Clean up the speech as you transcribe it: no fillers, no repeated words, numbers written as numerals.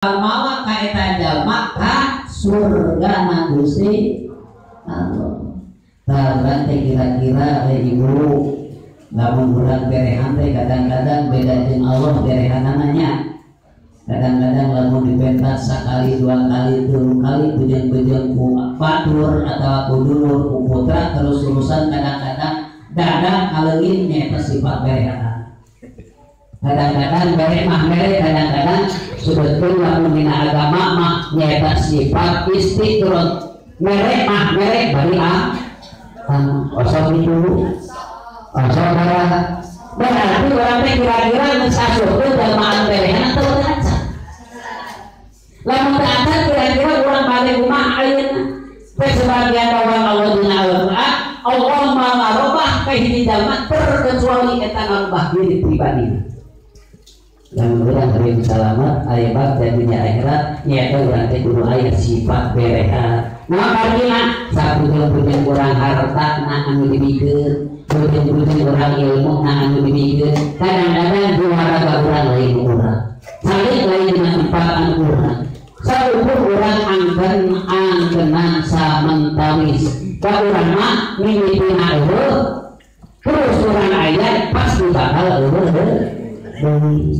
Mawa ka eta jalma ka surga na Gusti Allah. Tah urang teh kira-kira teh ibu lamun urang berehan teh kadang-kadang beda jeung Allah berehanana nya. Kadang-kadang lamun dipentas sakali dua kali tilu kali bejeng-bejeng ku batur atawa ku dulur ku putra terus-terusan kadang-kadang dadak ngaleungit nyaeta sifat berehan. Kadang-kadang bere mah bere, kadang-kadang sebetulnya lamun dina agama mah nyaeta sifat istiqrot. Mere mah mere bari ah osok itu osok darah. Berarti urang teh kira-kira geus asupkeun jalma berehan atau teu acan. Lamun teu acan kira-kira urang balik kumaha ayeuna? Teh sebagian orang Allah dina Al-Qur'an, Allah maha ngarobah ka hiji jalma terkecuali eta ngarobah diri pribadina. Lamun urang hoyong salamet aya bagja dunya akhirat nyaeta urang teh kudu aya sifat berehan. Nah artina sapujeng-pujeng urang harta na anu dibikeun, pujeng-pujeng urang ilmu na anu dibikeun. Kadang-kadang diwaraga urang lain urang. Salik lain dina tempat anu urang. Saukur urang angkeun-angkeunan samentawis. Ka urang mah mimitina eueuh, terus urang aya pasti bakal eueuh deui.